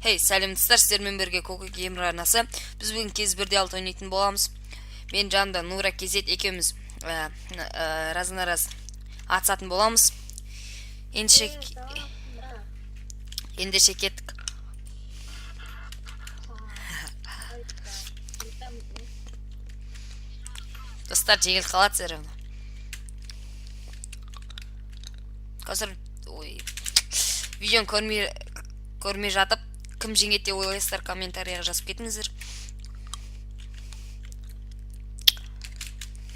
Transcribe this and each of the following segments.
Хей, сәлеметсіздер, сіздермен бірге Коко Геймер арнасы. Біз бүгін кез бірде алты ойнайтын боламыз. Мен жанымда Нура Кезет екеуміз разын раз атысатын боламыз. Ендеше ендеше кеттік. Достар, жеңіл қалады все равно. Қазір ой, видеоны көрмей жатып, кім жеңеді деп ойлайсыздар, комментарийға жазып кетіңіздер.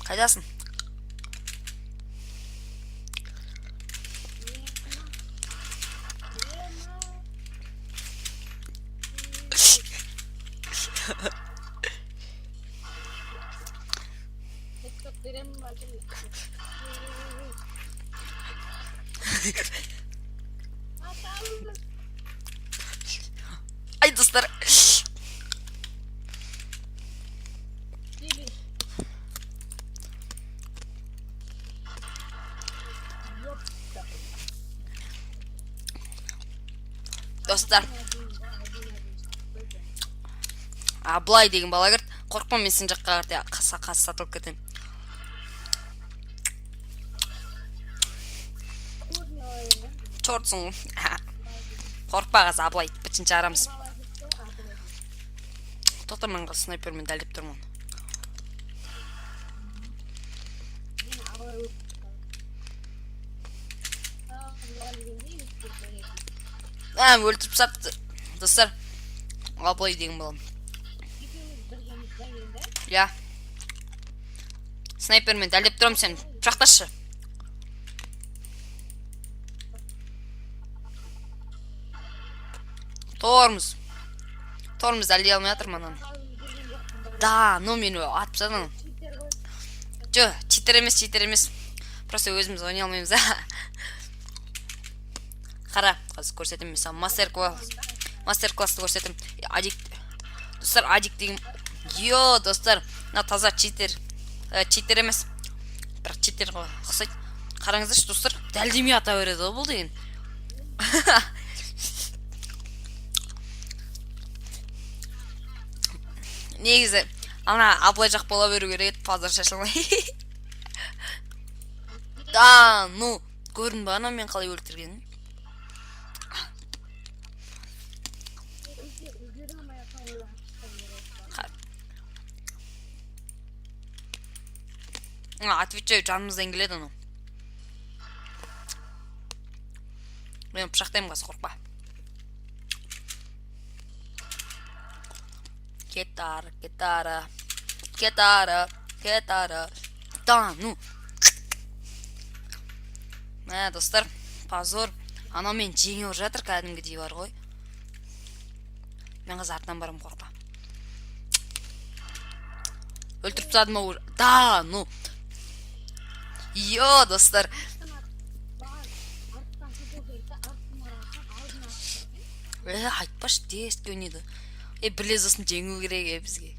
Қайдасың? Ай, достар. Достар. Абылай деген бала кірді. Қорықпа, мен сен жаққа қарай қасы сатылып кетемін. Чортсың ғой. Қорықпа, қазір Абылай бітін шығарамыз. Тоқта, мен қазір снайпермен дәлдеп тұрмын. А, өлтіріп тастапты. Достар, Абылай деген балам. Иә. Снайпермен дәлдеп тұрамын сен. Пышақташы. Тормоз. Тормоз дәлдей алмай жатырмын ананы. Да, ну мені атып тастады анау. Жо, читер емес, читер емес. Просто өзіміз ойнай алмаймыз. Қара, қазір көрсетемін мен саған мастер класс. Мастер классты көрсетемін. Адик. Достар, Адик деген. Йо, достар, мына таза читер. Читер емес. Бірақ читер ғой ұқсайды. Қараңыздаршы, достар, дәлдемей ата береді ғой бұл деген. Негізі, ана Абылай жақ бола беру керек еді, пазар шашылмай. Да, ну, көрдің ба ана мен қалай өлтіргенін? А, отвечаю, жанымыздан келеді анау. Мен пышақтаймын қазір, қорықпа. Кет ары, кет ары. Кет ары, кет ары. Да, ну. Мә, достар, позор. Анау мен жеңіп жатыр кәдімгідей бар ғой. Мен қазір артынан барамын, қорықпа. Өлтіріп тастадым ау. Да, ну. Йо, достар. Айтпашы, дерзкий ойнайды. Бір лезосын жеңу керек бізге.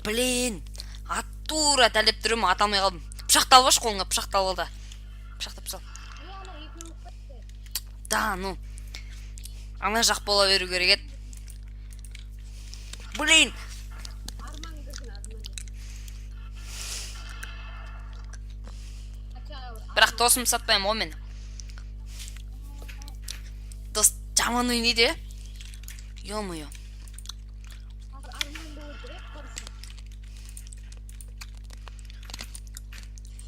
Блин, ат тура дәлеп тұрмын, ата алмай қалдым. Пышақты алып алшы қолыңа, пышақты алып ал да. Пышақтап тастал. Да, ну. Ана жақ бола беру керек еді. Блин. Бірақ досымды сатпаймын ғой мен. Дос жаман ойнайды, е? Ё-моё.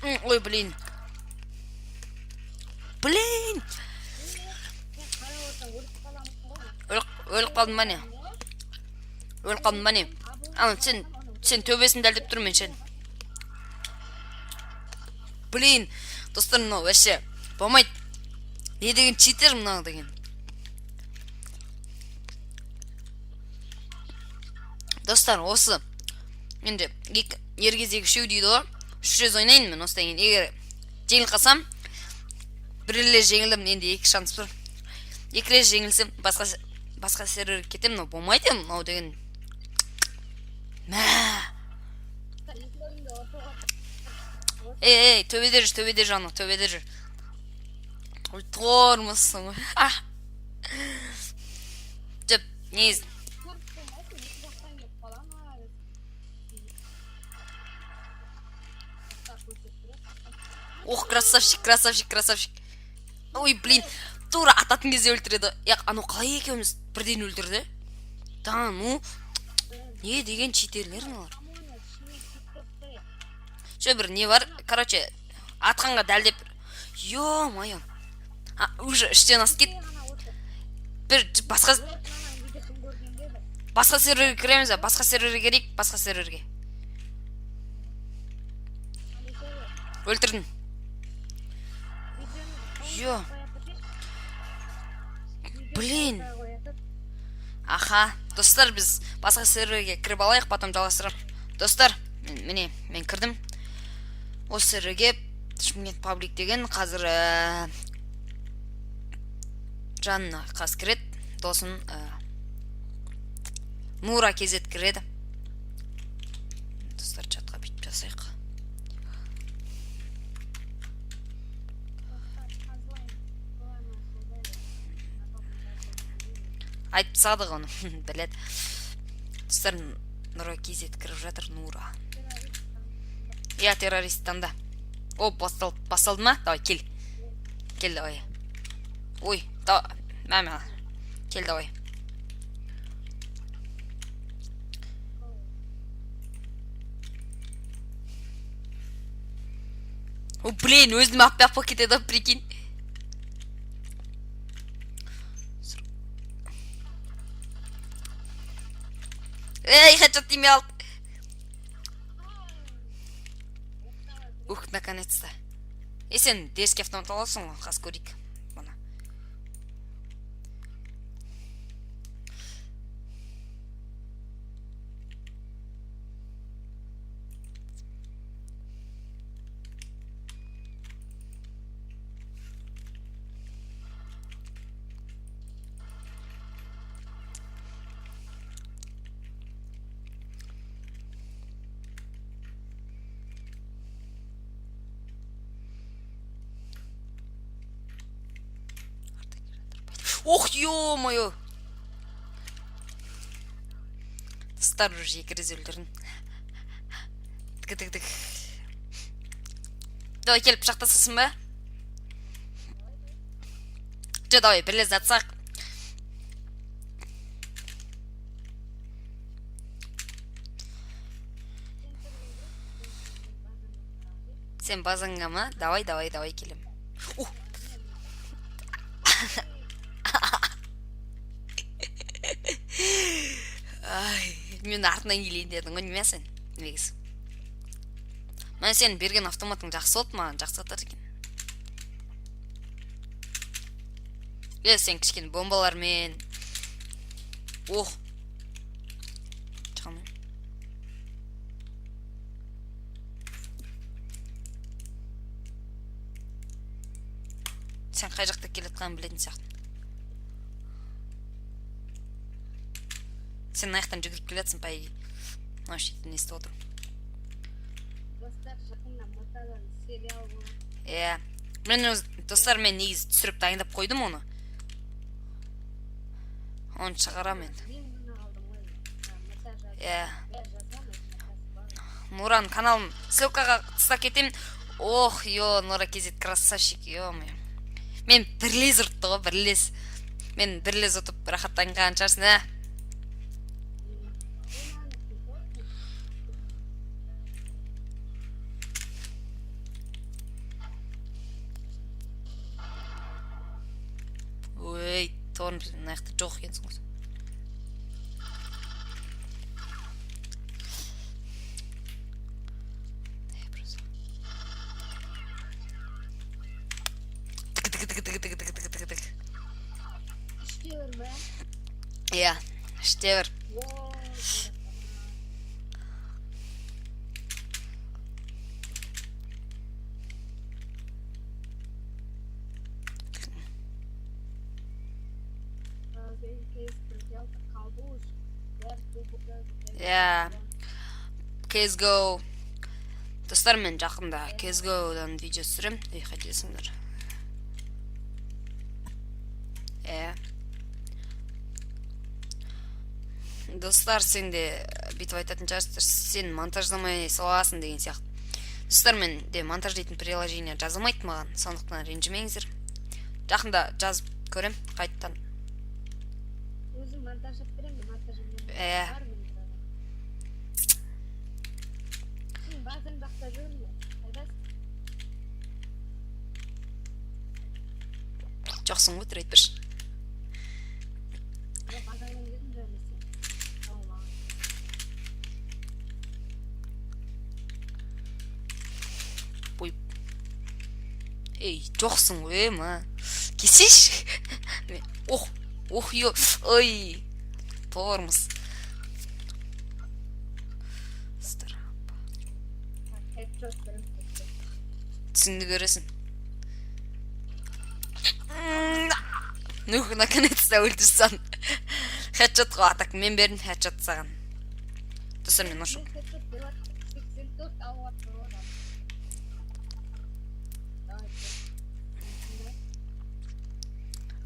Ой, блин. Блин. Өліп қалдым ба не? Өліп қалдым ба не? Ана, сен төбесін дәлдеп тұр мен сен. Блин, достар, мынау вообще болмайды. Не деген читер мынау деген. Достар, осы енді екі ер кезегі үшеу дейді ғой. Үш рет ойнайын мен осыдан кейін. Егер жеңіліп қалсам, бір рет жеңілдім, енді екі шанс бар. Екі рет жеңілсем, басқа серверге кетемін, мынау болмайды енді, мынау деген. Мә. Ей, ей, төбеде жүр, төбеде жүр анау, төбеде жүр. Ой, тормозсың ғой. Жоқ, негізі Көріп тұрмын екі жақтан келіп қала ма? Көрсетіп тұрады. Ох, красавчик, красавчик, красавчик. Ой, блин, тура ататын кезде өлтіреді. Яқ, анау қалай екеуміз бірден өлтірді? Да, ну, не деген читерлер мыналар. Амона ішіне кіріп тұр. Жоқ, бір не бар, короче, атқанға дәлдеп. Ё-моё. А, уже үштен асып кет. Ғана отыр. Бір басқа Ананың видеосын көргенде бір басқа серверге кіреміз ба? Басқа серверге кірейік, басқа серверге. Өлтірдім. Ё. Блин. Аха, достар, біз басқа серверге кіріп алайық, потом жалғастырамыз. Достар, міне, мен кірдім. Осы серверге Шымкент паблик деген қазір жанына қаз кіреді, досым Нура KZ кіреді. Достар, чатқа бүйтіп жасайық. Айтып тастадық оны, біледі. Достар, Нура KZ кіріп жатыр, Нура. Иә, террорист таңда. О, басталды, басталды ма? Давай, кел. Кел, давай. Ой, да, мә, мә. Кел, давай. О, блин, өзім аппақ болып кетеді ғой, прикинь. Эй, хедшот тимей алды. Ух, наконец-то. Е, сен дерзкий автомат аласың ғой, қазір көрейік. Мына. Ох, ё-моё. Достар, уже екі рет өлтірдім. Тік, тік, тік. Давай, келіп пышақтасасың ба? Жо, давай, бірлес атсақ. Сен базаңа ма? Давай, давай, давай, келем. Ух. Ай, мен артынан келейін дедің ғой, неме сен? Негізі. Мен сенің берген автоматың жақсы болды, маған жақсы атар екен. Е, сен кішкене бомбалармен. Ох. Шыға алмаймын. Сен қай жақта келе жатқанын білетін сияқтысың. Сен мына жақтан жүгіріп келе жатсың, по идее. Мынау шеттен естіп отырмын. Достар, жақында Матадан сериал болады. Иә. Мен достар, мен негізі түсіріп дайындап қойдым оны. Оны шығарамын енді. Мен ғана қалдым ғой. Мата жазып. Иә. Бәрі жазамын, матасы бар. Нураның каналын ссылкаға тастап кетемін. Ох, ё, Нура KZ красавчик, ё-моё. Мен бірлес ұртты ғой, бірлес. Мен бірлес ұтып рахаттанған шығарсың, ә? Ой, тормоз мына жақта жоқ екенсің ғой. Е, просто. Тік, тік, тік, тік, тік, тік, тік, тік, тік. Үште бір бе? Иә, үште бір. О, Иә. CSGO. Достар, мен жақында CSGO-дан видео түсіремін. Ей, қателесіңдер. Достар, сен де бүйтіп айтатын шығарсыздар, сен монтаждамай саласың деген сияқты. Достар, мен де монтаж дейтін приложение жазылмайды маған, сондықтан ренжімеңіздер. Жақында жазып көрем қайтадан. Өзім монтаждап беремін, монтаж Ә. бар менде. Сен базаң жақта жүрме. Қайдасың? Жоқсың ғой, тұра айтпашы. Жоқ, базаңнан келдім жаңа сен. Ау, маған. Ой. Ей, жоқсың ғой, ма. Келсейші. Ох, ох, ё, ой. Тормоз. Достар, Хедшот беремін. Хедшот. Түсіңді көресің. Ну, наконец-то өлтірсең. Хедшот қой, а так мен бердім хедшот саған. Достар, мен ошо. Мен хедшот беріп жатырмын. 84 алып жатыр ғой адам. Давай, кел.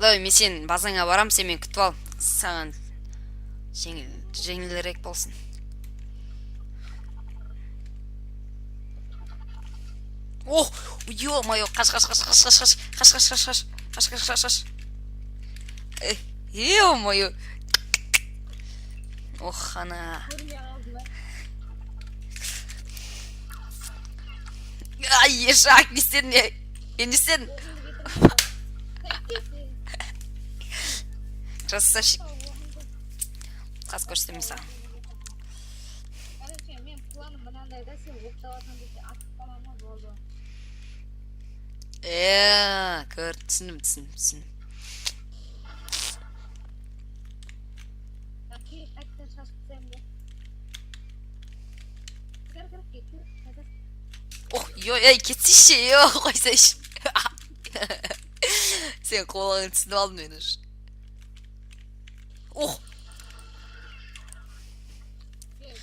Давай, мен сенің базаңа барам, сен мені күтіп ал. Саған жеңіл, жеңілірек болсын. Ох, ё-моё, қаш, қаш, қаш, қаш, қаш, қаш, қаш, қаш, қаш, қаш, қаш, қаш, қаш, қаш. Ё-моё. Ох, ана. Көрмей қалды ма? Ай, ешак, не істедің, е? Е, не істедің? Оғыңды кетіріп. Красавчик. Қазір көрсетемін саған. Короче, мен планым мынандай да, сен оқталатын кезде атып қаламын ғой, болды. Көр, түсіндім, түсіндім, түсіндім. Әке, қайтадан шашып тастаймын ғой. Кір, кір, кет, кір, қайдасың? Ох, ё, ей, кетсейші, ё, қойсайшы. Сен қолыңды түсініп алдым мен уже. Ох, Кет.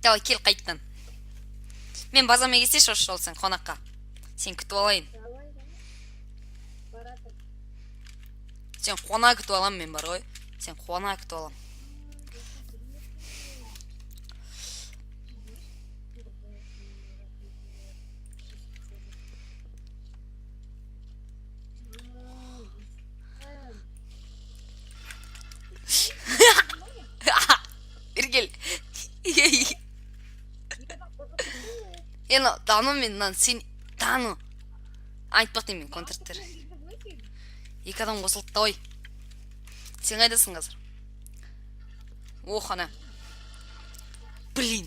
Давай, кел қайттан. Мен базама келсейші осы жолы сен қонаққа. Сен күтіп алайын. Давай, давай. Баратыр. Сен қуана күтіп аламын мен бар ғой. Сен қуана күтіп аламын. Бері кел. Енді дану мен мынаны сен дану. Айтпақ деймін мен контрттер. Екі адам қосылды, давай. Сен қайдасың қазір? Ох, ана. Блин.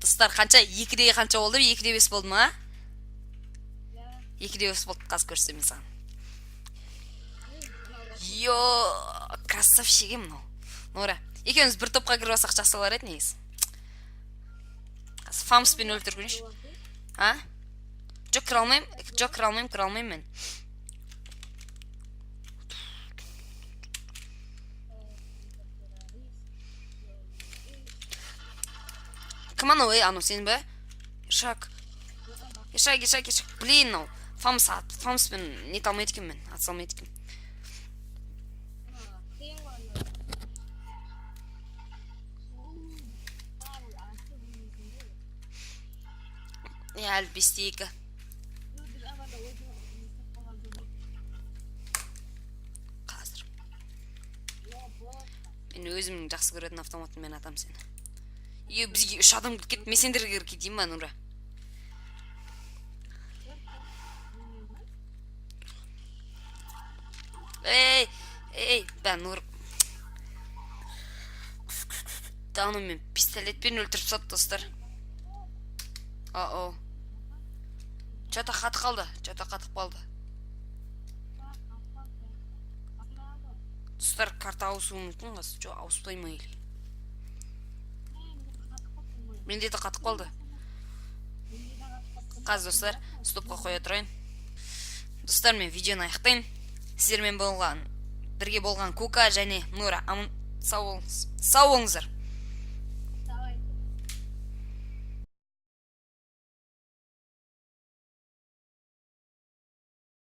Достар, қанша? Екіде қанша болды? 2-де 5 болды ма? 2-де 5 болды, қазір көрсетемін мен саған. Йо, красавчик е мынау. Нора, екеуміз бір топқа кіріп алсақ, жақсы болар еді негізі. Қазір фамспен өлтіріп көрейінші. А? Жоқ, кіре алмаймын. Жоқ, кіре алмаймын, кіре алмаймын мен. Кім анау, ей, анау сен бе? Ишак. Ишак, Ишак, Ишак. Блин, мынау. Фамс, фамспен нете алмайды екенмін мен. Ата алмайды екенмін. Қиын ғой анау. Е, әлі 5-те 2. Біз абада өзі не істеп қалған жоқ. Қазір. Мен өзімнің жақсы көретін автоматыммен атам сені. Е, бізге үш адам кіріп кетті. Мен сендерге кіріп кетейін ба, Нұра? Ей, ей, бә, Нұр. Дану мен пистолетпен өлтіріп тастады, достар. О-о. Чё-то қатып қалды, чё-то қатып қалды. Достар, карта ауысуы мүмкін қазір. Жоқ, ауыспай ма или? Менде де қатып қалды. Қазір, достар, стопқа қоя тұрайын. Достар, мен видеоны аяқтайын. Сіздермен болған, бірге болған Кука және Нура. Аман сау болыңыз. Сау болыңыздар.